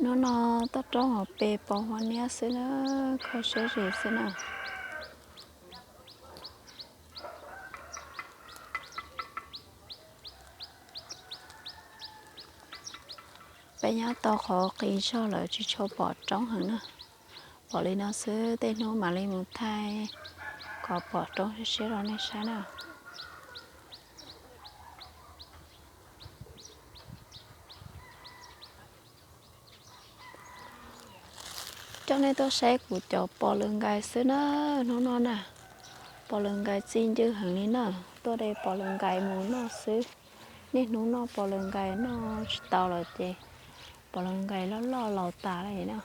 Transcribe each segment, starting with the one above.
Hnub no toj roob hauv pes pos huab niab xwb na, kho siab zim xwb na. Peb nyob tau qhov qis zog lawm tsis tshua pom roob heev na. Pom li no xwb, tej hnub mam li mus thaij kom pom roob siab siab rau nej saib na. Coj nej tuaj saib kuv cov pos lawv nkais xwb na, hnub no na. Pos lawv nkais txi ncw heev li na, tuaj de pos lawv nkais mus noj xwb. Niaj hnub noj pos lawv nkais noj tsis tau lawm ces pos lawv nkais loj loj laus tas li na.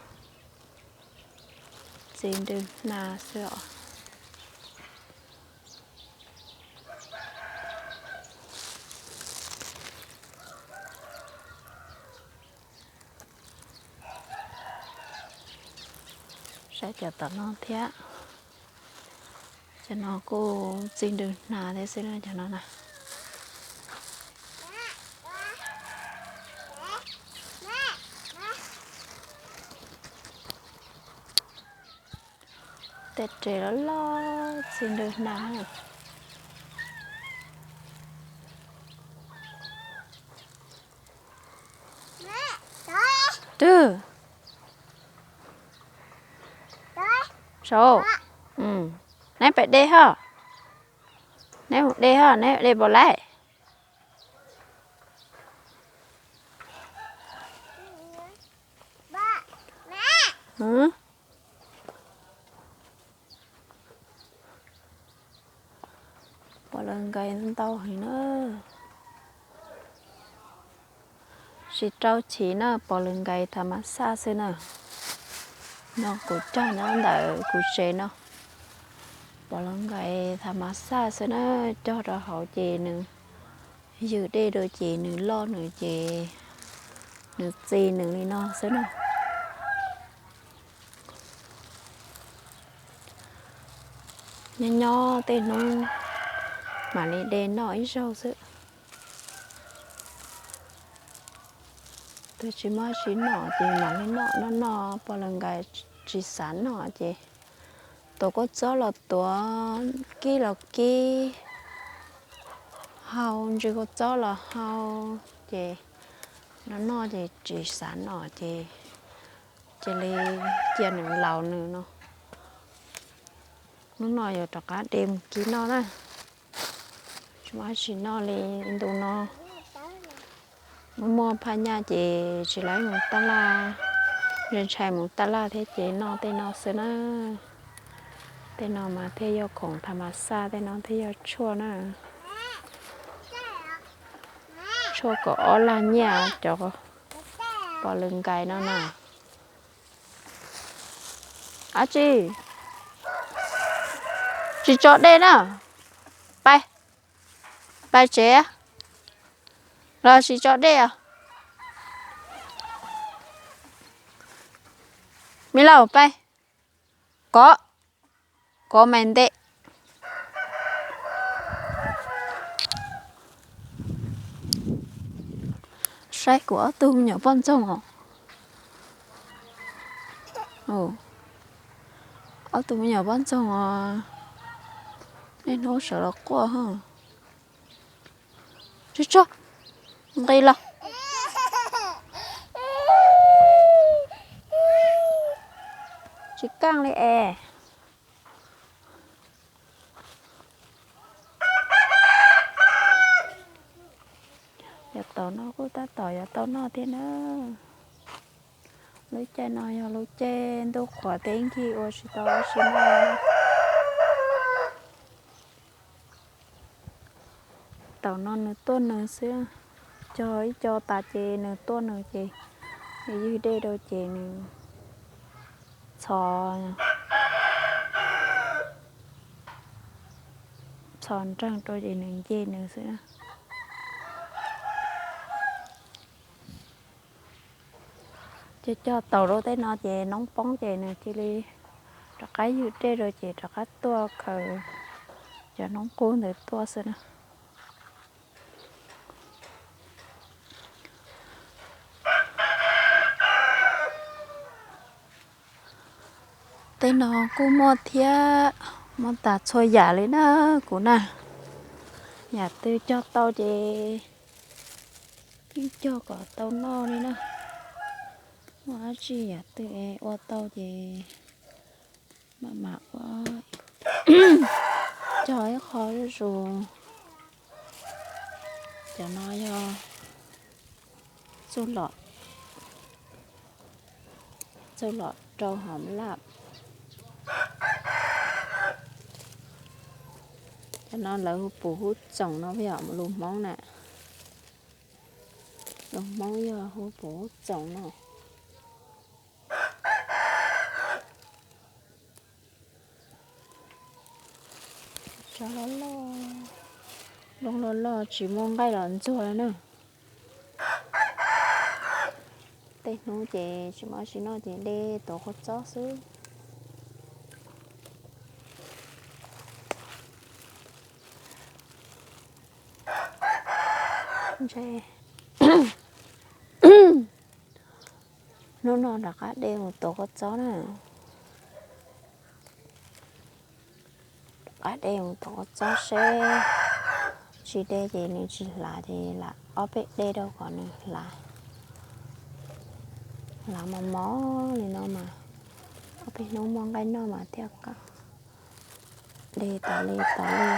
Txi ntws hna xwb os. Saib cov tom no thiab. Cov no kuj txi ntws hna thiab xwb na, cov no na. Tej res loj loj txi ntws hna. Twg? Saud, neb pais de ho. Neb mus de ho, neb de npaum lais? Pom lawv nkais ntau heev na. Tsis rau chiv na, pom lawv nkais thav mas xaj xwb na. No kuv cog nyob ntawm kuv tsev no. Pom lawv nkais thav mas xaj xwb na, cog rau hauv ces nws ywg dej rau ces nws loj nws ces nws txi nws li no xwb na. Nyob nyob tej hnub mam li de noj ib zaug xwb. Twb tsis muaj tsis noj ces mam li noj noj noj, pom lawv nkais tsis xav noj ces tuav kua txob los tuav, kib los kib, hau ntsw kua txob los hau, ces noj noj ces tsis xav noj ces cia li cia nws laus nws no. Hnub no yuav rov qab de mus kib noj na. Tsis muaj tsis noj li ntu no. Muaj muaj phaj nyaj ces tsis laib mus tab laj, ntshai ntshai mus tab laj thiab ces noj tej no xwb na. Tej no mas thiaj yog khoom thav mas xaj, tej no thiaj yog tshuaj na. Tshuaj kaum ob lag nyiaj cov pom lawv nkais no na. Ab tsi, tsis tso dej na. Pais, pais tsev los tsis tso dej os. Me laus pais, kov, kov mais ntev. Saib kuv ob tug me nyuam poj ntxoog os. Ob tug me nyuam poj ntxoog os, niaj hnub sawv los quaj. Tso, tso, nqis los. Tsis kaj li es. Yav tom no kuj tab tom yuav tau noj thiab na. Lub caij no yog lub caij ntuj qhuav teb nkig ua tsis tau dab tsi noj. Tam no nws tuaj nws xwb, cog ib co tas ces nws tuaj nws ces, nws ywg dej rau ces nws txhos, txhos nreeg rau ces nws nce nws xwb. Ces cog taus rau tej no ces noob poob ces nws cia li rov qab ywg dej rau ces rov qab tuaj khaws cov noob qub ntawd tuaj xwb na. Tej no kuj muaj thiab, muaj tas txhua yam li na kuv na. Yam twg cog tau ces yeej cog kom tau noj li na. Muaj dab tsi yam twg es ua tau ces mam mam ua, cog ib qho zuj zus. Cov no yog txuj lom, txuj lom rau hauv laj. Cov no lawv hu pum hub txoom no yom, lus Hmoob na. Lus Hmoob yog hu pum hub txoom no. Tsob loj loj, nplooj loj loj tsis muaj nqaij los ntxuag na. Tej hnub ces tsis muaj dab tsi noj ces de tuav kua txob xwb. Ntshe hnub no rov qab de mus tuav kua txob na. Rov qab de mus tuav kua txob seb, tsis de ces nws tsis hlav ces lam ob peb de rau kom nws hlav. Hlav mos mos li no mas ob peb hnub muaj nqaij noj mas thiaj de tas li tas li.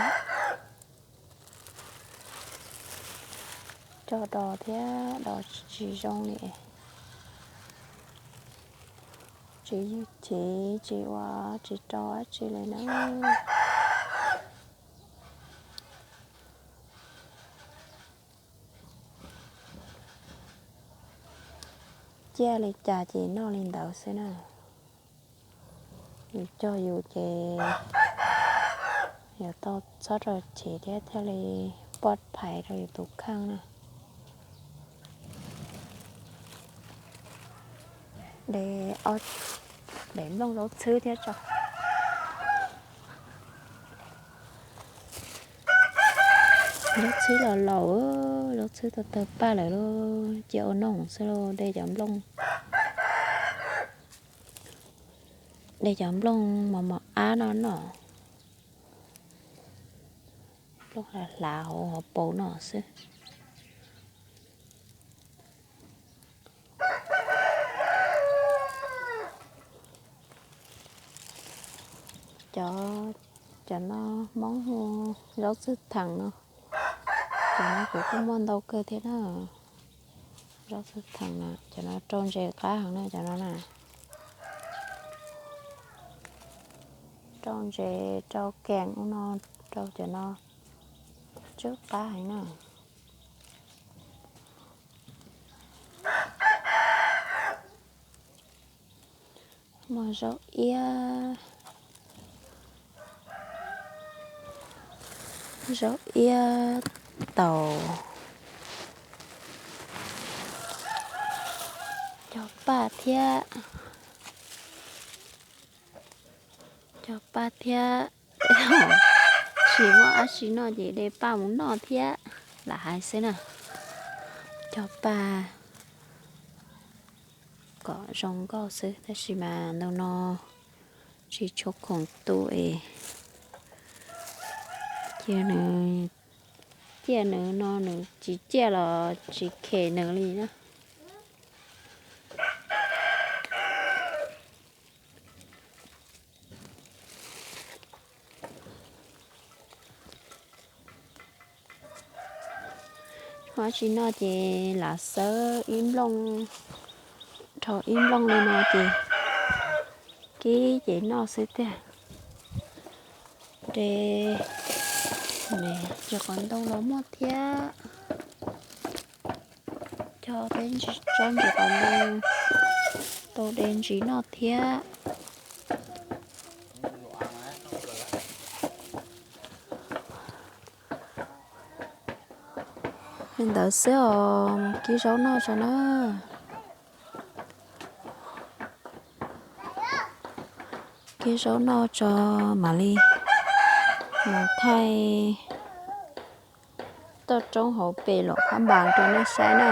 Cog do thiab do tsis zoo li, tsis ywg chiv tsis ua, tsis rau dab tsi li na. Ciaj li cas ces noj li ntawd xwb na. Yus cog yus ces yuav tau txhob rau chiv thiab thiaj li poj phais rau yus tus kheej na. De, de nplooj zaub txhwb thiab tso. Zaub txhwb los laus, zaub txhwb tau tawg paj lawm lauj, cia ua noj xwb lauj. De cov nplooj, de cov nplooj mos mos ab no noj, nplooj hlav hlav hauv hauv paus no xwb. Cov, cov no Hmoob hu zaub txwj theem no. Cov no kuv kuj muaj ntau kawg thiab na. Zaub txwj theem na, cov no rau ntses qab heev na cov no na. Rau ntses rau keem ub no, rau cov no tswb qab heev na. Muaj zaub iab, zaub iab taus, cog paj thiab, cog paj thiab. Tsis muaj dab tsi noj ces de paj mus noj thiab lam hais xwb na. Cog paj kom zoo nkauj xwb tab sis mas ntu no tsis tshua khoom tu es cia nws, ciaj nws no nws tsis ciaj los tsis khem nws li na. Ho tsis noj ces lam xawb ib nplooj, rau ib nplooj li no ces kib ces noj xwb tiag. De, ces qos ntoo los muaj thiab. Cog peb tsob ntsis qos ntoo tau de ntsis noj thiab. Li ntawd xwb os, kib zaub noj tso na. Kib zaub noj tso mam li mus thaij toj roob hauv pes Luam Phab Npaas rau nej saib na.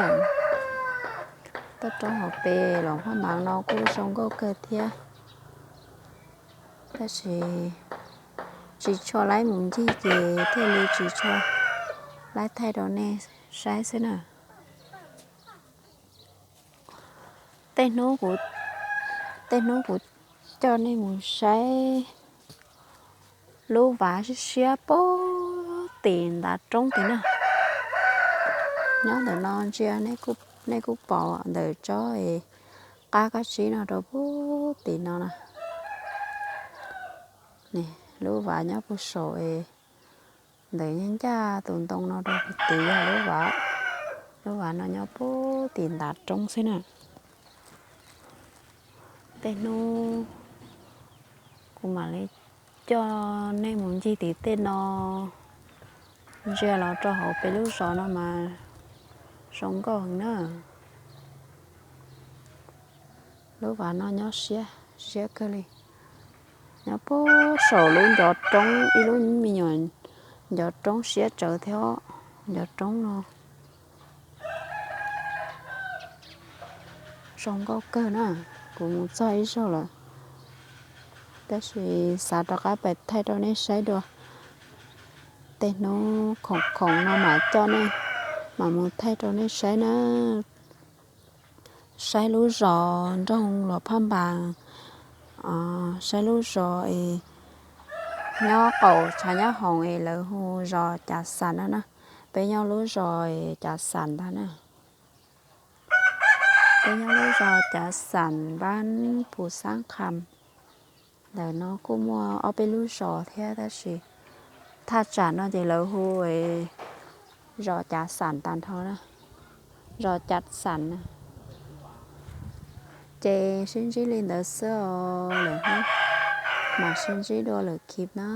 Toj roob hauv pes Luam Phab Npaas no kuj zoo nkauj kawg thiab. Tab sis tsis tshua laib mus ncig ces thiaj li tsis tshua laib thaij rau nej saib xwb na. Tej hnub kuv, tej hnub kuv coj nej mus saib lub vaj siab siab puag tim ntav roob tid na. Nyob ntawm no ntsia nej kuj pom ntawm tsob qab kab tsib no rau puag tim no na. Lub vaj nyob puag saum es ntawm ncaj tus ntoo no rau puag tid yog lub vaj. Lub vaj no nyob puag tim ntav roob xwb na. Tej hnub kuv mam li coj nej mus ncig tim tej no, ntsia los rau hauv peb lub zos no mas zoo nkauj heev na. Lub vaj no nyob siab, siab kawg li. Nyob puag saum lub ncov roob, ib lub me nyuam ncov roob siab tsawv thiab. Ncov roob no zoo nkauj kawg na. Kuv mus txog ib zaug lawm, tab sis xav rov qab pais thaij rau nej saib dua. Tej hnub khoom khoom no mam coj nej, mam mus thaij rau nej saib na. Saib lub zos nroog Luas Phaj Npas, saib lub zos es nyob qaum tshav nyob hoom es lawv hu zos Cav Xam no na. Peb nyob lub zos Cav Xam ntag na. Peb nyob lub zos Cav Xam, npab Phu Xab Kham. Ntawm no kuj muaj ob peb lub zos thiab tab sis thaj tsam no ces lawv hu zos Cav Xam tag nrho na, zos Cav Xam na. Ces sib ntsib li ntawd xwb os, lwm hnub mam sib ntsib dua lwm clip na.